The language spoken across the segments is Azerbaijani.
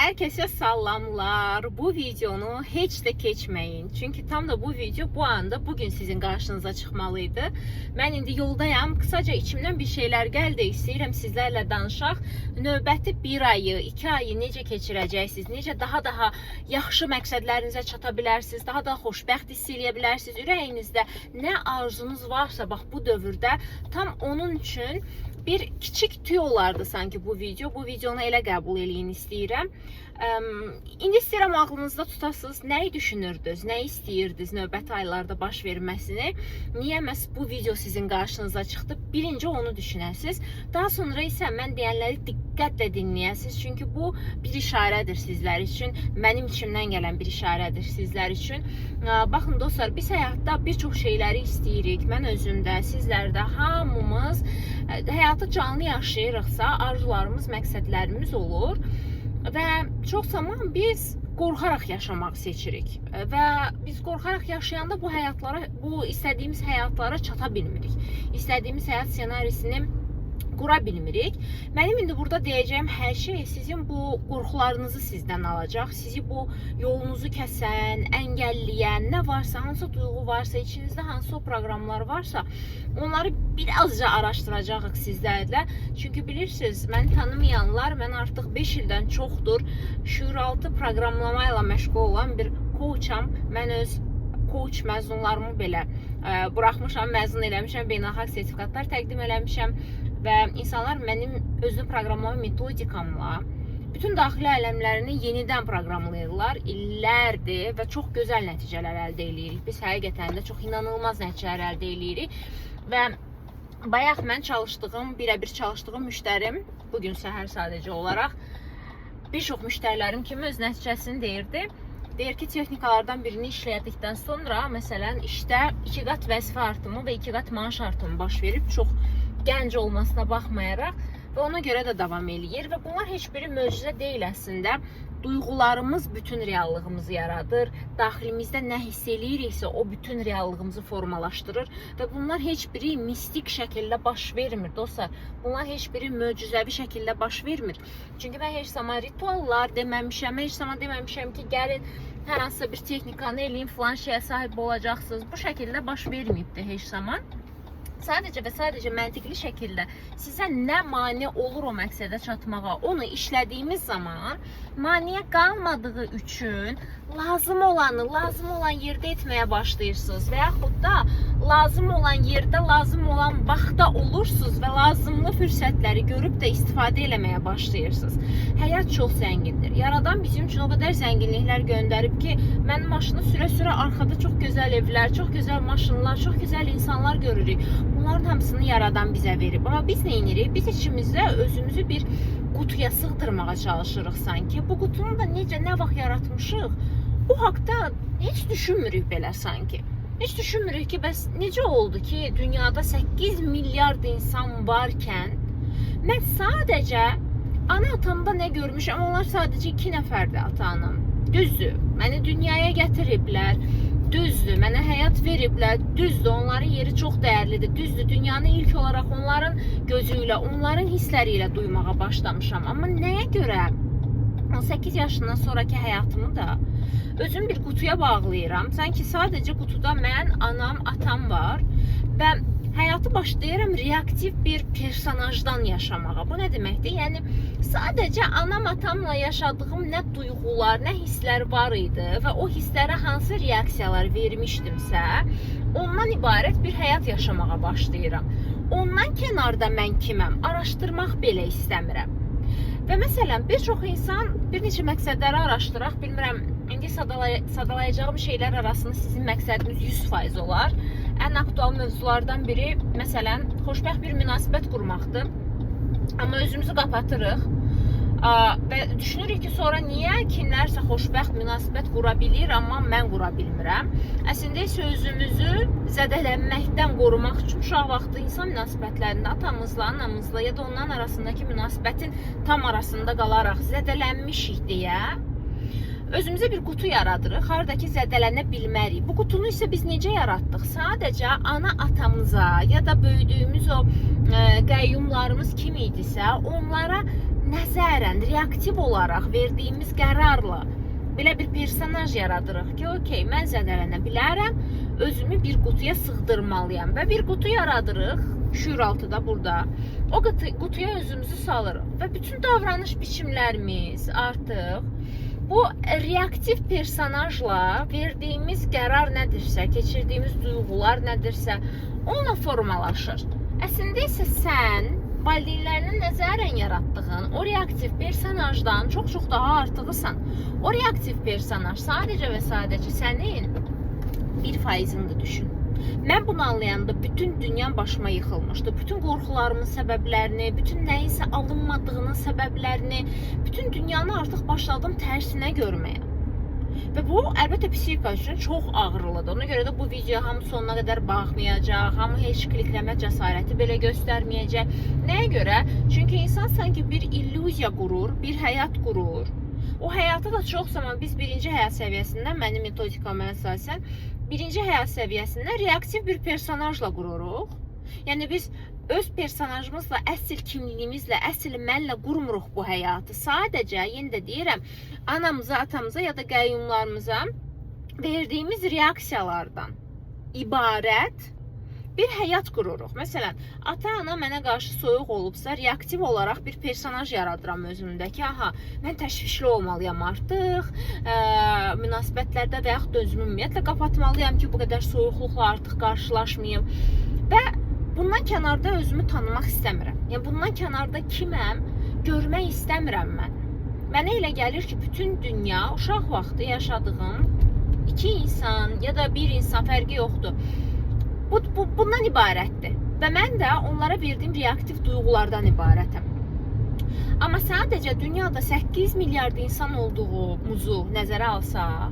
Herkese salamlar. Bu videonu heç də keçməyin. Çünki tam da bu video bu anda bugün sizin qarşınıza çıxmalıydı. Mən indi yoldayam. Qısaca içimdən bir şeylər gəldi. İstəyirəm sizlərlə danışaq. Növbəti bir ayı, 2 ayı necə keçirəcəksiniz? Necə daha yaxşı məqsədlərinizə çata bilərsiniz? Daha da xoşbəxt hiss eləyə bilərsiniz? Ürəyinizdə nə arzunuz varsa, bax bu dövrdə tam onun üçün bir kiçik tüy olardı sanki bu video. Bu videonu elə qəbul eləyin istəyirəm. İndi istəyirəm ağlınızda tutasınız, nəyi düşünürdünüz, nəyi istəyirdiniz növbəti aylarda baş verməsini. Niyə məhz bu video sizin qarşınıza çıxdı? Birinci onu düşünəsiniz. Daha sonra isə mən deyənləri diqqətlə dinləyəsiniz. Çünki bu bir işarədir sizlər üçün. Mənim içimdən gələn bir işarədir sizlər üçün. Baxın dostlar, biz həyatda bir çox şeyləri istəyirik. Mən özüm də, sizlər də, hamımız həyatı canlı yaşayırıqsa, arzularımız, məqsədlərimiz olur. Və çox zaman biz qorxaraq yaşamaq seçirik. Və biz qorxaraq yaşayanda bu həyatlara, bu istədiyimiz həyatlara çata bilmirik. İstədiyimiz həyat ssenarisini qura bilmirik. Mənim indi burada deyəcəyim hər şey sizin bu qorxularınızı sizdən alacaq. Sizi bu yolunuzu kəsən, əngəlləyən nə varsa, hansı duyğu varsa, içinizdə hansı o proqramlar varsa, onları birazca araşdıracağıq sizlərlə. Çünki bilirsiniz, məni tanımayanlar, mən artıq 5 ildən çoxdur şüuraltı proqramlamayla məşğul olan bir coacham. Mən öz coach məzunlarımı belə buraxmışam, məzun eləmişəm, beynəlxalq sertifikatlar təqdim eləmişəm və insanlar mənim özünü proqramlama metodikamla bütün daxili aləmlərini yenidən proqramlayırlar illərdir və çox gözəl nəticələr əldə eləyirik. Biz həqiqətən də çox inanılmaz nəticələr əldə eləyirik və bayaq mən çalışdığım, birəbir çalışdığım müştərim bu gün səhər sadəcə olaraq bir çox müştərilərim kimi öz nəticəsini deyirdi. Deyir ki, texnikalardan birini işlədikdən sonra, məsələn, işdə 2 qat vəzifə artımı və 2 qat maaş artımı baş verib, çox gənc olmasına baxmayaraq və ona görə də davam eləyir və bunlar heç biri möcüzə deyil əslində. Duyğularımız bütün reallığımızı yaradır. Daxilimizdə nə hiss eləyiriksə, o bütün reallığımızı formalaşdırır və bunlar heç biri mistik şəkildə baş vermir dostlar. Bunlar heç biri möcüzəvi şəkildə baş vermir. Çünki mən heç zaman rituallar deməmişəm, heç zaman deməmişəm ki, gəlin hər hansısa bir texnikanı eləyin, filan şeyə sahib olacaqsınız. Bu şəkildə baş verməyibdi heç zaman. Sadəcə və sadəcə məntiqli şəkildə sizə nə mane olur o məqsədə çatmağa, onu işlədiyimiz zaman maneə qalmadığı üçün lazım olanı lazım olan yerdə etməyə başlayırsınız və yaxud da lazım olan yerdə lazım olan vaxtda olursunuz və lazımlı fürsətləri görüb də istifadə eləməyə başlayırsınız. Həyat çox zəngindir. Yaradan bizim üçün o qədər zənginliklər göndərib ki, mən maşını sürə-sürə arxada çox gözəl evlər, çox gözəl maşınlar, çox gözəl insanlar görürük. Bunların hamısını Yaradan bizə verib. Amma biz nə edirik? Biz içimizdə özümüzü bir qutuya sığdırmağa çalışırıq sanki. Bu qutunu da necə, nə vaxt yaratmışıq? Bu haqda heç düşünmürük belə sanki. Heç düşünmürük ki, bəs necə oldu ki, dünyada 8 milyard insan varkən mən sadəcə ana atamda nə görmüşəm? Onlar sadəcə 2 nəfərdir, ata-anam. Düzdür, məni dünyaya gətiriblər. Düzdür, mənə həyat veriblər. Düzdür, onların yeri çox dəyərlidir. Düzdür, dünyanı ilk olaraq onların gözü ilə, onların hissləri ilə duymağa başlamışam. Amma nəyə görə 18 yaşından sonrakı həyatımı da özüm bir qutuya bağlayıram? Sanki sadəcə qutuda mən, anam, atam var və həyatı başlayıram reaktiv bir personajdan yaşamağa. Bu nə deməkdir? Yəni sadəcə anam, atamla yaşadığım nə duyğular, nə hisslər var idi və o hisslərə hansı reaksiyalar vermişdimsə, ondan ibarət bir həyat yaşamağa başlayıram. Ondan kənarda mən kiməm? Araşdırmaq belə istəmirəm. Və məsələn, bir çox insan bir neçə məqsədləri araşdıraq, bilmirəm, indi sadalayacağım şeylər arasında sizin məqsədiniz 100% olar. Ən aktual mövzulardan biri, məsələn, xoşbəxt bir münasibət qurmaqdır. Amma özümüzü qapatırıq. Və düşünürük ki, sonra niyə kimlərsə xoşbəxt münasibət qura bilir, amma mən qura bilmirəm. Əslində isə özümüzü zədələnməkdən qorumaq üçün uşaq vaxtı insan münasibətlərində atamızla, anamızla ya da onların arasındakı münasibətin tam arasında qalaraq zədələnmişik deyə özümüzə bir qutu yaradırıq, harda ki zədələnə bilmərik. Bu qutunu isə biz necə yaratdıq? Sadəcə ana atamıza ya da böyüdüyümüz o qəyyumlarımız kim idisə, onlara nəzərən, reaktiv olaraq verdiyimiz qərarla belə bir personaj yaradırıq ki, okey, mən zədələnə bilərəm, özümü bir qutuya sığdırmalıyam və bir qutu yaradırıq şüuraltıda burada. O qutuya özümüzü salırıq və bütün davranış biçimlərimiz artıq bu reaktiv personajla verdiyimiz qərar nədirsə, keçirdiyimiz duyğular nədirsə, onunla formalaşır. Əslində isə sən valideynlərinin nəzərən yaratdığın o reaktiv personajdan çox-çox daha artığısan. O reaktiv personaj sadəcə və sadəcə sənin 1%-ni düşün. Mən bunu anlayanda bütün dünyam başıma yıxılmışdı. Bütün qorxularımın səbəblərini, bütün nəyinsə alınmadığının səbəblərini, bütün dünyanı artıq başladım tərsinə görməyə. Və bu əlbəttə psixika üçün çox ağrılıdır. Ona görə də bu videoya hamı sonuna qədər baxmayacaq, hamı heç klikləmə cəsarəti belə göstərməyəcək. Nəyə görə? Çünki insan sanki bir illüziya qurur, bir həyat qurur. O həyatı da çox zaman biz birinci həyat səviyyəsindən, mənim metodikama əsasən, birinci həyat səviyyəsindən reaktiv bir personajla qururuq. Yəni biz öz personajımızla, əsl kimliyimizlə, əsl mənlə qurmuruq bu həyatı. Sadəcə, yenə də deyirəm, anamıza, atamıza ya da qəyyumlarımıza verdiyimiz reaksiyalardan ibarət bir həyat qururuq. Məsələn, ata-ana mənə qarşı soyuq olubsa, reaktiv olaraq bir personaj yaradıram özümdə ki, aha, mən təşvişli olmalıyam artıq, münasibətlərdə və yaxud da özümü ümumiyyətlə qapatmalıyam ki, bu qədər soyuqluqla artıq qarşılaşmayım. Və bundan kənarda özümü tanımaq istəmirəm. Yəni bundan kənarda kiməm, görmək istəmirəm mən. Mənə elə gəlir ki, bütün dünya uşaq vaxtı yaşadığım iki insan ya da bir insan fərqi yoxdur. Bu bundan ibarətdir. Və mən də onlara verdiyim reaktiv duyğulardan ibarətəm. Amma sadəcə dünyada 8 milyard insan olduğumuzu nəzərə alsaq,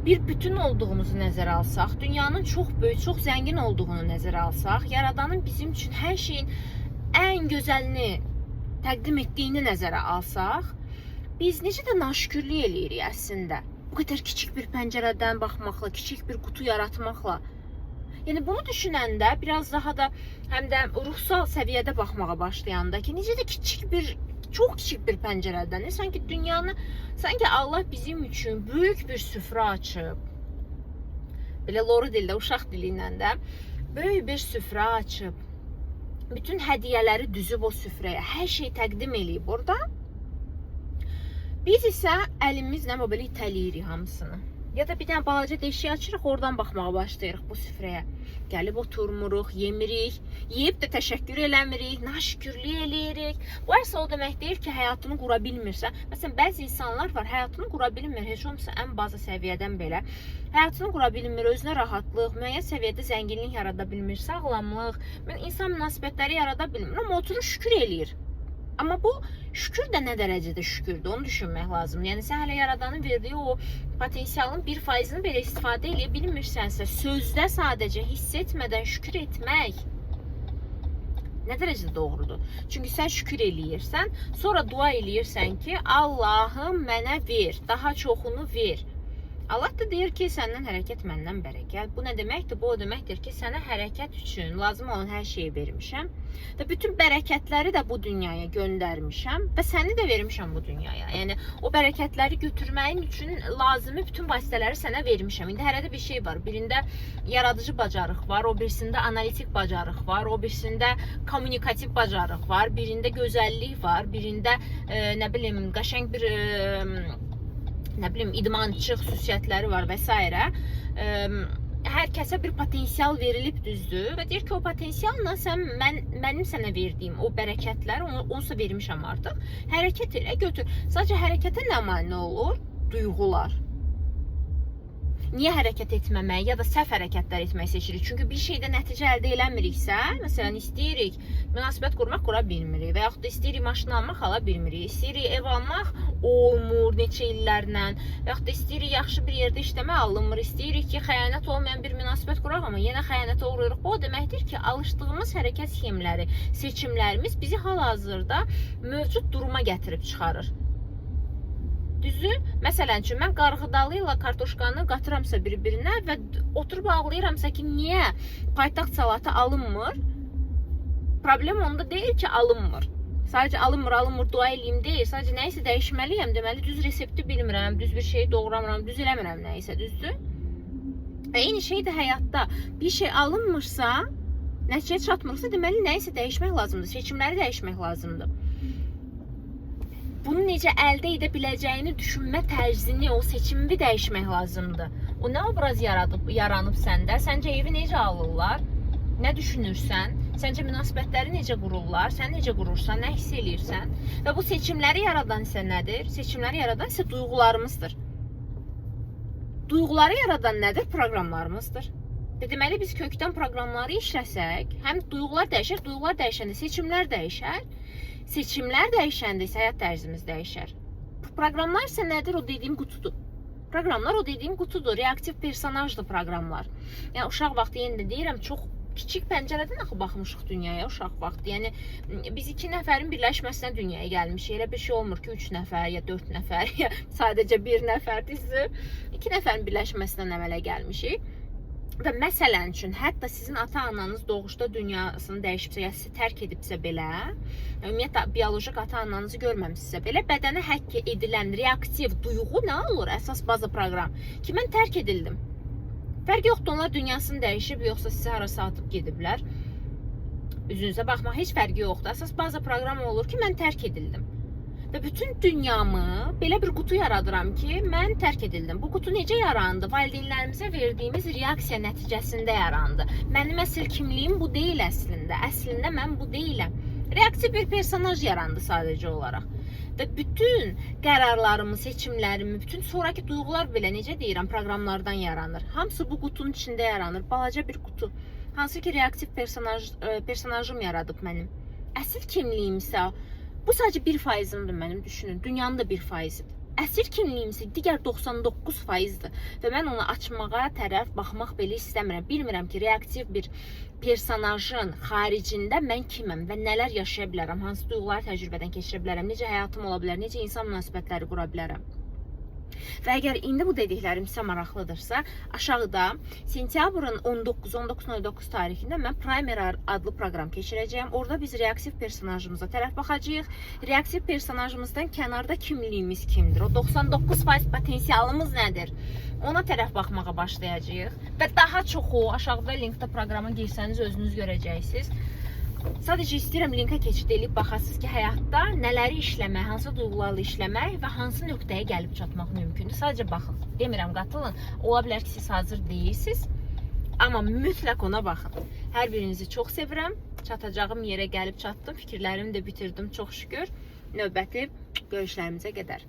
bir bütün olduğumuzu nəzərə alsaq, dünyanın çox böyük, çox zəngin olduğunu nəzərə alsaq, Yaradanın bizim üçün hər şeyin ən gözəlini təqdim etdiyini nəzərə alsaq, biz necə də naşükürlük eləyirik əslində. Bu qədər kiçik bir pəncərədən baxmaqla, kiçik bir qutu yaratmaqla. Yəni bunu düşünəndə biraz daha da həm də ruhsal səviyyədə baxmağa başlayanda ki, necə də kiçik bir, çox kiçik bir pəncərədən, sanki dünyanı, sanki Allah bizim üçün böyük bir süfrə açıb. Belə loru dildə, uşaq dili ilə də böyük bir süfrə açıb. Bütün hədiyyələri düzüb o süfrəyə, hər şey təqdim eləyib orada. Biz isə əlimizlə belə itəliyirik hamısını. Ya da bir dənə balaca deşik açırıq, oradan baxmağa başlayırıq bu süfrəyə. Gəlib oturmuruq, yemirik, yeyib də təşəkkür eləmirik, naşükürlük eləyirik. Bu əsl o demək deyil ki, həyatını qura bilmirsən. Məsələn, bəzi insanlar var, həyatını qura bilmir, heç olmasa ən baza səviyyədən belə. Həyatını qura bilmir, özünə rahatlıq, müəyyən səviyyədə zənginlik yarada bilmir, sağlamlıq, insan münasibətləri yarada bilmir, amma oturur şükür eləyir. Amma bu şükür də nə dərəcədə şükürdür, onu düşünmək lazımdır. Yəni sən hələ Yaradanın verdiyi o potensialın 1%-ni belə istifadə eləyə bilmirsənsə, sözdə sadəcə hiss etmədən şükür etmək nə dərəcədə doğrudur? Çünki sən şükür eləyirsən, sonra dua eləyirsən ki, Allahım mənə ver, daha çoxunu ver. Allah da deyir ki, səndən hərəkət, məndən bərəkət. Bu nə deməkdir? Bu o deməkdir ki, sənə hərəkət üçün lazım olan hər şeyi vermişəm və bütün bərəkətləri də bu dünyaya göndərmişəm və səni də vermişəm bu dünyaya. Yəni o bərəkətləri götürməyin üçün lazımi bütün vasitələri sənə vermişəm. İndi hərədə bir şey var. Birində yaradıcı bacarıq var, o birisində analitik bacarıq var, o birisində kommunikativ bacarıq var, birində gözəllik var, birində nə bilim qəşəng bir nə bilim idmançı xüsusiyyətləri var və s. Hər kəsə bir potensial verilib, düzdür, və deyir ki, o potensialla sən mənim sənə verdiyim o bərəkətləri onsa vermişəm artıq. Hərəkət elə, götür. Sadəcə hərəkətə nə mane olur? Duyğular. Niyə hərəkət etməmək ya da səhv hərəkətlər etmək seçirik? Çünki bir şeydə nəticə əldə eləmiriksə, məsələn, istəyirik münasibət qurmaq, qura bilmirik və yaxud da istəyirik maşın almaq, ala bilmirik. İstəyirik ev almaq, olmur neçə illərlə və yaxud da istəyirik yaxşı bir yerdə işləmək, alınmır. İstəyirik ki, xəyanət olmayan bir münasibət quraq, amma yenə xəyanətə uğrayırıq. Bu o deməkdir ki, alışdığımız hərəkət sxemləri, seçimlərimiz bizi hal-hazırda mövcud duruma gətirib çıxarır. Düzü? Məsələn üçün, mən qarğıdalı ilə kartoşkanı qatıramsa bir-birinə və oturub ağlayıramsa ki, niyə paytaxt salatı alınmır? Problem onda deyil ki, alınmır. Sadəcə alınmır, alınmır, dua eləyim deyil. Sadəcə nəyisə dəyişməliyəm. Deməli düz resepti bilmirəm, düz bir şeyi doğramıram, düz eləmirəm nəyisə, düzdür? Və eyni şey də həyatda. Bir şey alınmırsa, nəticəyə çatmırsa, deməli nəyisə dəyişmək lazımdır. Seçimləri dəyişmək lazımdır. Bunu necə əldə edə biləcəyini düşünmə tərzini, o seçimi dəyişmək lazımdır. O nə obraz yaranıb səndə? Səncə evi necə alırlar? Nə düşünürsən? Səncə münasibətləri necə qururlar? Sən necə qurursan? Nə hiss eləyirsən? Və bu seçimləri yaradan isə nədir? Seçimləri yaradan isə duyğularımızdır. Duyğuları yaradan nədir? Proqramlarımızdır. Və deməli biz kökdən proqramları işləsək, həm duyğular dəyişər, duyğular dəyişəndə seçimlər dəyişər. Seçimlər dəyişəndə isə həyat tərzimiz dəyişər. Proqramlar isə nədir? O dediyim qutudur. Proqramlar o dediyim qutudur. Reaktiv personajdır proqramlar. Yəni uşaq vaxtı yenə də deyirəm, çox kiçik pəncərədən axı baxmışıq dünyaya uşaq vaxtı. Yəni biz 2 nəfərin birləşməsinə dünyaya gəlmişik. Elə bir şey olmur ki, 3 nəfər ya 4 nəfər ya sadəcə 1 nəfər, düzdür? 2 nəfərin birləşməsindən əmələ gəlmişik. Və məsələn üçün, hətta sizin ata-ananız doğuşda dünyasını dəyişibsə, ya sizi tərk edibsə belə, ümumiyyətlə biolojik ata-ananızı görməmisinizsə belə, bədənə həkk edilən reaktiv duyğu nə olur? Əsas baza proqram ki, mən tərk edildim. Fərqi yoxdur, onlar dünyasını dəyişib, yoxsa sizi harasa atıb gediblər. Üzünüzə baxmaq heç fərqi yoxdur. Əsas baza proqram olur ki, mən tərk edildim. Və bütün dünyamı belə bir qutu yaradıram ki, mən tərk edildim. Bu qutu necə yarandı? Valideynlərimizə verdiyimiz reaksiya nəticəsində yarandı. Mənim əsl kimliyim bu deyil əslində. Əslində mən bu deyiləm. Reaktiv bir personaj yarandı sadəcə olaraq. Və bütün qərarlarımı, seçimlərimi, bütün sonraki duyğular belə necə deyirəm, proqramlardan yaranır. Hamısı bu qutunun içində yaranır. Balaca bir qutu. Hansı ki reaktiv personajım yaradıb mənim. Əsl kimliyim isə bu sadəcə 1%-imdir mənim, düşünün. Dünyanın da 1%-idir. Əsl kimliyim isə digər 99%-dir. Və mən onu açmağa tərəf baxmaq belə istəmirəm. Bilmirəm ki, reaktiv bir personajın xaricində mən kiməm və nələr yaşaya bilərəm, hansı duyğuları təcrübədən keçirə bilərəm, necə həyatım ola bilər, necə insan münasibətləri qura bilərəm. Və əgər indi bu dediklərim sizə maraqlıdırsa, aşağıda sentyabrın 19-19.09 tarixində mən Primer adlı proqram keçirəcəyəm. Orada biz reaktiv personajımıza tərəf baxacağıq. Reaktiv personajımızdan kənarda kimliyimiz kimdir? O 99% potensialımız nədir? Ona tərəf baxmağa başlayacağıq. Və daha çoxu aşağıda linkdə proqrama girsəniz özünüz görəcəksiniz. Sadəcə istəyirəm linka keçid eləyib baxasınız ki, həyatda nələri işləmək, hansı duyğularla işləmək və hansı nöqtəyə gəlib çatmaq mümkündür. Sadəcə baxın. Demirəm qatılın. Ola bilər ki, siz hazır deyilsiniz. Amma mütləq ona baxın. Hər birinizi çox sevirəm. Çatacağım yerə gəlib çatdım. Fikirlərimi də bitirdim, çox şükür. Növbəti görüşlərimizə qədər.